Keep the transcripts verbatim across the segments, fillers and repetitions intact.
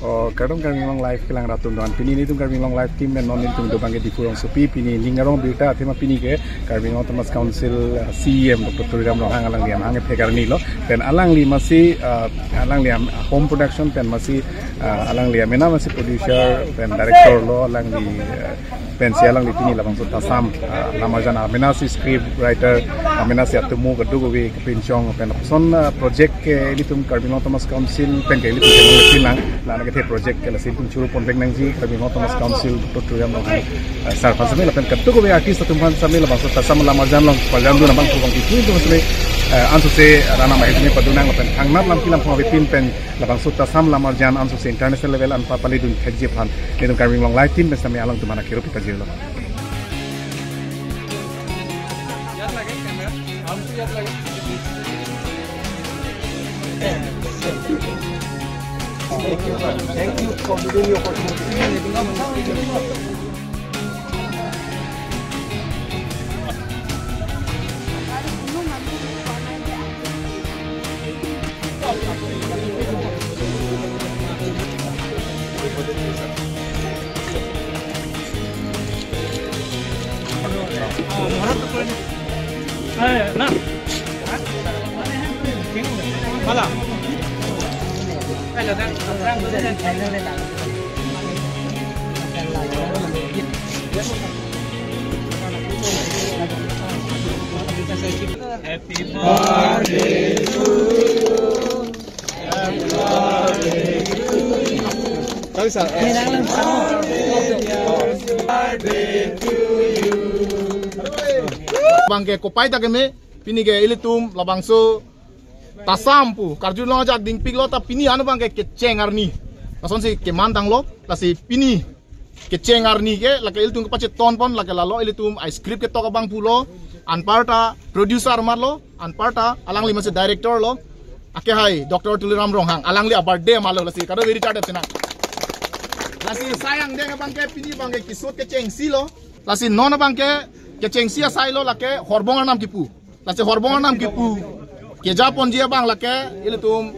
Oh, kardom Karbi Anglong Live kelang rat atum doan. Pini nelitum Karbi Anglong Live team pen non nelitum do abangke Diphu rongsopi, pini ning arong birta athema pini ke Karbi Anglong Autonomous Council, uh, C E M Doctor Tuliram Ronghang alangli amahang kethek arni lo. Pen alangli masi, uh, alangli am home production pen masi, uh, alangli amena masi producer pen director lo, alangli, uh, pensi alangli pini labangso Tasam, ah, Lamarjan, amena si script writer, amena si atomo kadokave kepinchong pen lapuson, ah, project ke ilitum Karbi Anglong Autonomous Council pen ke ilitum ke nang lang, la kethe project ke lasi itum churu ponpek nangji Karbi Anglong Autonomous Council Doctor Tuliram Ronghang, ah, sir aphan same lapen kadokave artist atum aphan same labangso Tasam Lamarjan along pajandun abang kubang itu itu same, ah, ansose ranam ahi same padunang lapen thangnat lam kilam phang abitin pen labangso Tasam Lamarjan ansose international level an pa paledun thekji aphan nelitum Karbi Anglong Live team pen same alangtum aphan akero pita jilo. Thank you for giving me opportunity. Happy birthday to you. Happy birthday to you. Sorry, sir. Birthday to you. Abangke kopai ta keme, pini ke ilitum labangso Tasam pu karjulong ajak dingpiklo ta pini ano abangke kecheng arni. Lasonsi keman tanglo, lasi pini kecheng arni ke lake ilitum kepachetong pon, lake lalo ilitum a script ketok abang pulo, anparta producer marlo, anparta alangli masi director lo, akehai Doctor Tuliram Ronghang, alangli a-birthday marlo, lasi kadokave richard epsinang. Lasi sai angdeng abangke pini abangke kesot kechengsi lo, lasi non abangke kechengsi asai lo lake Horbong Arnam kipu. Lasi Horbong Arnam kipu kejaponji abang lake ilitum,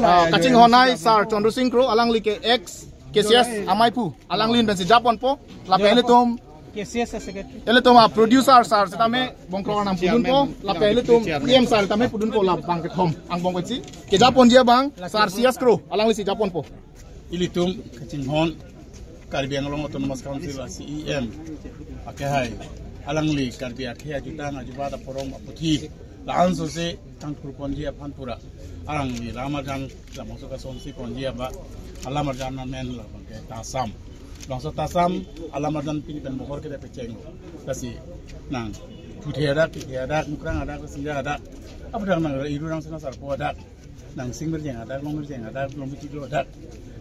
ah, kachinghon ai Sir Chandra Singh Kro, alangli ke ex K C S amei pu, alangli pensi japonpo, lapen ilitum, K C S secretary. Ilitum a-producer sir sitame Bongkrok Arnam pudunpo, lapen ilitum E M sir sitame pudunpo, labang kethom angbong pensi kejaponji abang Sir C S Kro, alangli si japonpo. Ilitum kachinghon Karbi Anglong Autonomous Council a-C E M akehai, alangli Karbi akhei ajutang ajubat aporom aputhi la-ansose kangthurponji aphan pura alangli Lamarjan labangso kasonsi ponji abang, Lamarjan amen labangke Tasam. Labangso Tasam Lamarjan pini pen mohor kede pecheng. Lasi nang puthe adak, kithe adak, mukrang adak, sinja adak, aphuthak nang iru nang sena sarpo adak, nang sing merjeng adak, long merjeng adak, long bichiklo adak.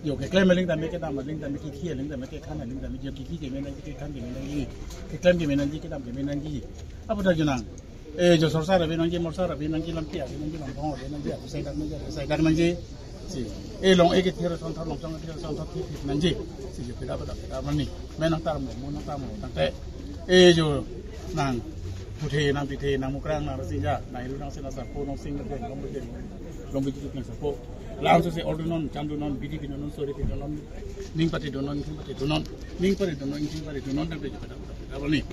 Jo keklem aling tame, kedam aling tame, kekhi aling tame, kekhan aling tame, jo kekhi keme nangji, kekhan keme nangji, keklem keme nangji, kedam keme nangji. Aphuthak jo nang, eh, jo sorsar ave nangji, morsar ave nangji, lampi ave nangji, lamphong ave nangji, apu sai dak nangji, apu sai dak nangji. Si, eh, long eh kethe ason thot, long chong kethe ason thot, thik thik nangji. Si jo pida pada pida mani. Me nang tarmo, mo nang tarmo, tangte. Eh, jo nang puthe, nang pithe, nang mukrang, nang rasinja, nang iru nang sena sarpo, nang sing merjeng, long merjeng, long bichiklo nang sarpo. La-ansose ordunon, chamdunon, bidi pinunon, sori pinunon, ning pati dunon, ning pati dunon, ning pati dunon, ning pati dunon, tangte jo pida pada pida mani.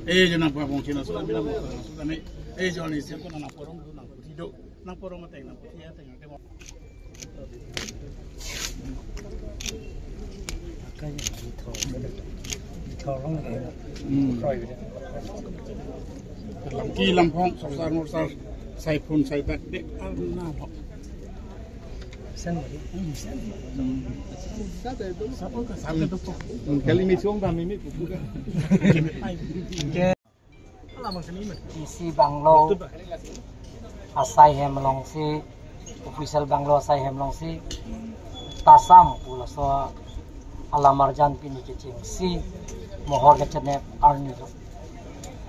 Eh, jo nang pabong china so, nang pabong china so, nang, eh, jo ni sirko nang porom, nang puthi do, nang porom ateng, nang puthi ateng, nang temo. Lamki lamphong, sorsar morsar, sai phun sai dak de, arna ho. Kali mi song da mi mi. Isi banglo asai hem alongsi, official banglo asai hem alongsi, Tasam pu laso Lamarjan pini kechengsi mohor kechenep arni lo.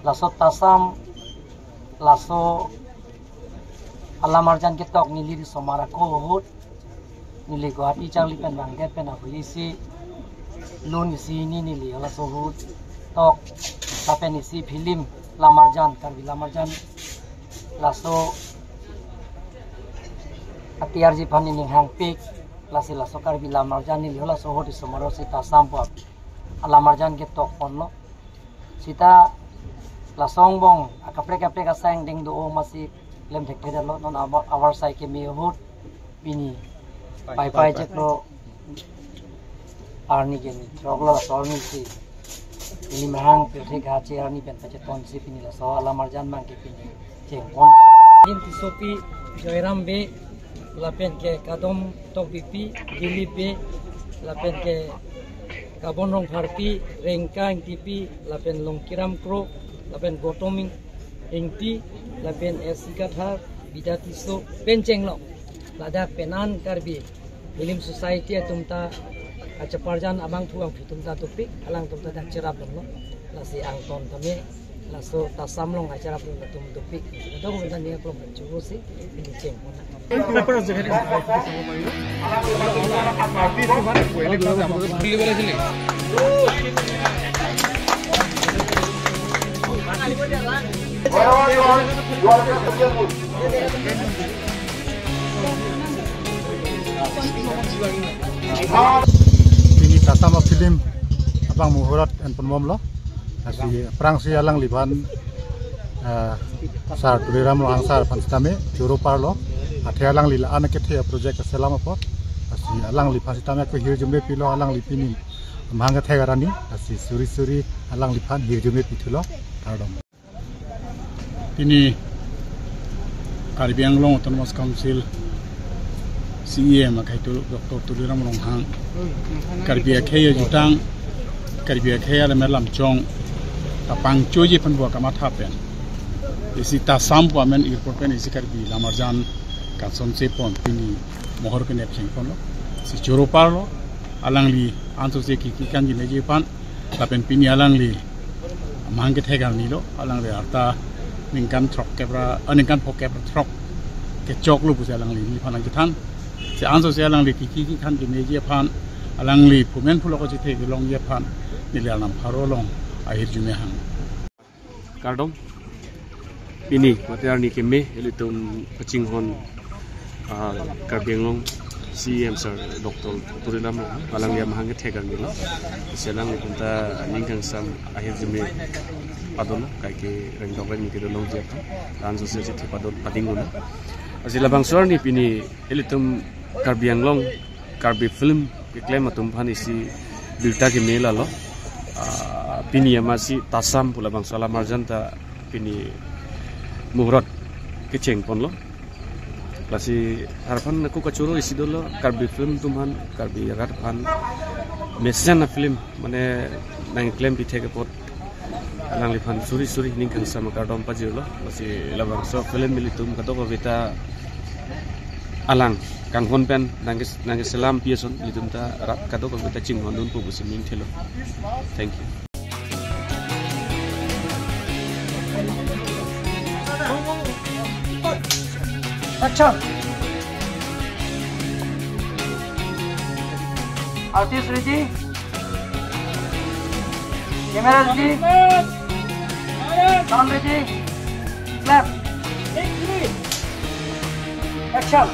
Laso Tasam, laso Lamarjan ketok neli riso mara ko ahut, neli Guwahati charli pen bangdet pen ahui isi lun isi hini neli halaso ahut tok, lapen isi film Lamarjan, Karbi Lamarjan, laso Ati arji aphan neli ning hangpik, lasi laso Karbi Lam Arjan neli halaso ahut isomaro sita Assam pu alam arjan ketok ponlo. Sita laso angbong akaprek kaprek asai angdeng do-o amatsi klem thekthedetlo, non awa-, awar sai keme ahut pini pai pai cheklo arni keni, choklo laso arni si. Pini mahang pirthe kache arni pen pachetonsi pini laso alam arjan abang ke pini chengpon. Lim Tissopi, Joyram Bey, lapen ke Kadom Tokbipi, Dilip Bey, lapen ke Kabon Rongpharpi, Rengka Ingtipi, lapen Longkiram Kro, lapen Gotom Ing-, Ingti, lapen S C Kathar, Bida Tisso, pen chenglok. Ladak penan Karbi Film Society atum ta kacheparjan abang thu abang phi atum ta dopik, alangtum ta dak cherap damlo. Lasi angton tame laso Tassam along kacherap atum dopik. Dong ta nia klong churusi pini cheng. Pini Tassam a-film abang muhurat enponbomlo. Lasi aphrangsi alangliphan, eh, Sar Tuliram Ronghang sar aphan sitame choro parlo. Athe alangli la-an akethe project kaselam apot. Lasi alangliphan sitame ako hirjume pilo, alangli pini amahang kethek arni. Lasi suri suri alangliphan hirjume pithulo. Kardom. Pini Karbi Anglong Autonomous Council C E M akhei Doctor Tuliram Ronghang Karbi akhei ajutang, Karbi akhei alam lamchong kapangchoji aphan pu kamatha pen isi Tassam pu amen irpor pen isi Karbi Lam Arjan kangsonse pon pini mohor kenep chengponlo. Si choro parlo, alangli ansose kiki kanji meji aphan, lapen pini alangli amahang kethek arnilo, alangli arta ningkan throk kep ra, ah, ningkan phokep ra throk kechoklo pusi alangli neliphan nangkethan. Si ansose alangli kiki kikhan kemeji aphan, alangli phumen phulok kachethe kelongji aphan, neli arnam pharo along ahirjume hang. Kardom. Pini mate arni keme ilitum kachinghon, ah, Karbi Anglong C E M sir Doctor Tuliram Ronghang, alangli amahang kethek arnilo. Si alangli pu ta ning kangsam ahirjume padonlo, kaike rengdok rengni kedo longji aphan, ansose chethe padon pading ulo. Lasi labangso arni pini ilitum Karbi Anglong Karbi film keklem atum aphan isi birta keme lalo. Ah, pini amatsi Tassam pu labangso alam arjan ta pini muhurat kechengponlo. Lasi harphan ako kachoro isi dolo, Karbi film atum aphan, Karbi arat aphan mesen a-film mane nangklem pithek apot alangliphan suri suri ning kangsam akardom pajirlo. Lasi labangso film ilitum kadokave ta alang kanghon pen nangke, nangkeselam pi ason ilitum ta rat kadokave ta chinghondun pu pusi ning thelo. Thank you. Action. Artist ready? Camera ready? Sound ready? Clap. Action.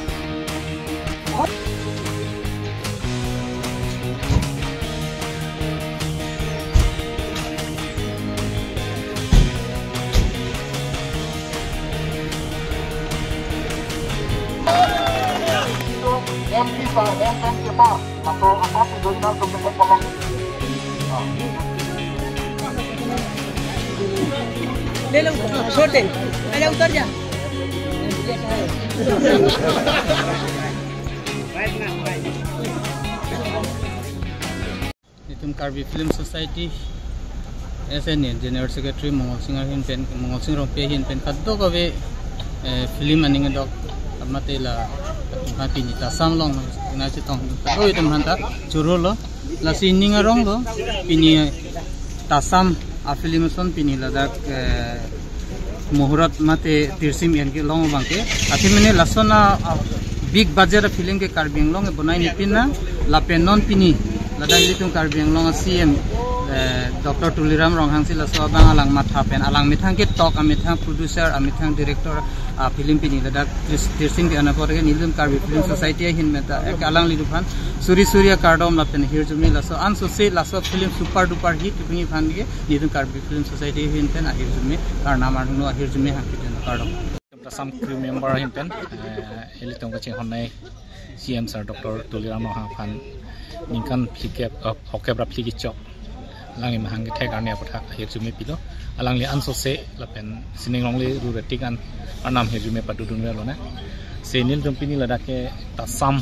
ले लो, छोड़ दे। आजा, उतर जा। Itum Karbi Film Society S N A General Secretary Mongol Sing ahin pen, Mongol Sing Rongpi ahin pen kadokave, eh, film aning adok mate la ha pini Tassam along nangchetong kadokave atum aphanta chorolo. Lasi ning aronglo pini Tassam a-film ason pini ladak, eh, muhurat mate tirsim en kelong abang ke. Athe mane lason a, a, big budget a-film ke Karbi Anglong ke bonai ni pina lapen non pini ladak ilitum Karbi Anglong a-C M Eh, Doctor Tuliram Ronghang si laso abang alang matha pen, alang methang ketok, amethang producer, amethang director, a film pini ladak Tirs-, Tirsing Tiana por ke nelitum Karbi Film Society ahin meta, eh, alangli aphan suri suri akardom lapen ahirjume laso ansose laso film super duper hit pini aphan ke nelitum Karbi Film Society ahin pen ahirjume, Arnam arno ahirjume hangkidun akardom. Assam crew member ahin pen, eh, ilitum kachinghon nai C M sir Doctor Tuliram Ronghang aphan ningkan phlikep, eh, phokep ra phli kechok alangli mahang kethek arni aphuthak ahirjume pilo. Alangli ansose lapen sining along le rure tik an Arnam ahirjume padodun velo na. Si nelitum pini ladak ke Tassam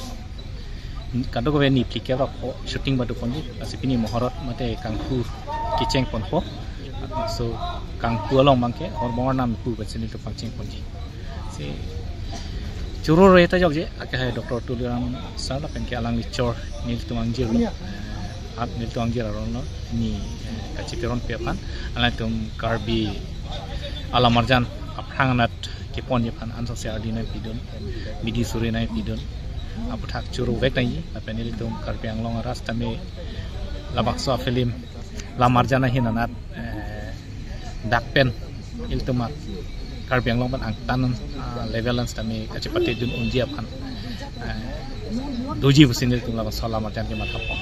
kadokave ni phlikep ra pho shooting pado ponji. Lasi pini Mohorot mate Kangpur kecheng ponpo. So Kangpur along abang ke Horbong Arnam pu pensi nelitum pangcheng ponji. Si choro re ta jokje, ake hai Doctor Tuliram sir lapen ke alangli chor nelitum angjir lo. Eh, at nelitum angjir aron lo ni, eh, kacheteron pe aphan. Alangtum Karbi alamarjan aphrang anat keponji aphan ansose ardi nangpidun, bidi suri nangpidun. Aphuthak choro vek nangji, lapen ilitum Karbi Anglong arat tame labangso a film lamarjan ahin anat, eh, dak pen ilitum a Karbi Anglong pen angtan, ah, level an tame kachepatedun unji aphan, eh, doji pusi nelitum labangso lamarjan ke mathapo.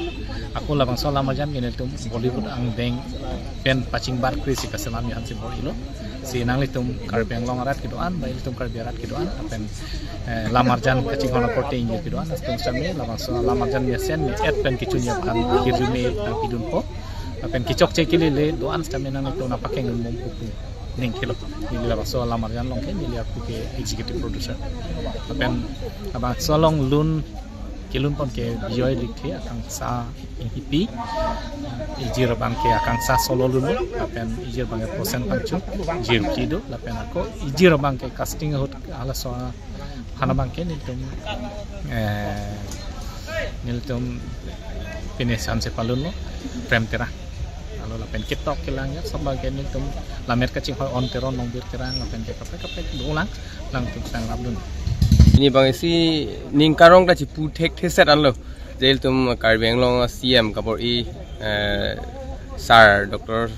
Ako labangso lamarjan ke nelitum Bollywood angdeng pen pachingbar krisi kaselam aphan si bor-ilo. Si nanglitum Karbi Anglong arat kedo-an, ba ilitum Karbi arat kedo-an, lapen, eh, lamarjan kachinghon akorte ingjir kedo-an, latum tame labangso lamarjan mesen me-et pen kechunji aphan ahirjume nangpidunpo. Lapen kechokche kelele do-an tame nanglitum nangpakeng mum pupu ning kelo. Neli labangso lamarjan along ke neli apu ke executive producer. Lapen labangso along lun kelun pon ke Bijoy Likthe, akangsha Inghipi. Ijir abang ke akangsha solo lun, lapen ijir abang ke Prosen Pangchung, ijir phli do, lapen ako ijir abang ke casting ahut halaso aphan abang ke nelitum, eh, nelitum pine samse palun lo, Prem Terang. Alo lapen ketok kelang ya, sob abang ke nelitum Lammet Kachinghoi, On Teron, Longbir Terang, lapen ke kaprek kaprek dolang, alangtum sang rapdun. Pini abang isi ning karong ta chipu thektheset anlo. Je ilitum Karbi Anglong C M kabor-i, eh, sir Doctor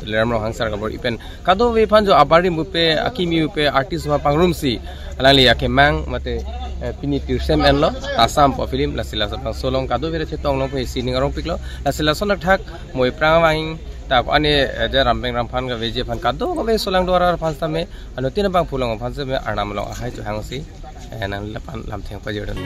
Tuliram Ronghang sir kabor-i pen kadokave aphan jo abarim pupe, akimi pupe, artist aphan pangrumsi alangli akemang mate, eh, pini tirsem enlo, Tassam pu film, lasi laso abangso along kadokave chetong nangpo pusi ning arongpiklo. Lasi lason athak moi prang vang ta ane, eh, je Rambeng Ramphan kaveji aphan kadokave solang dwara aphan tame anuttin abang pulang aphan tame Arnam along ahai chohangsi, eh, nangli aphan lamtheng pajirdun.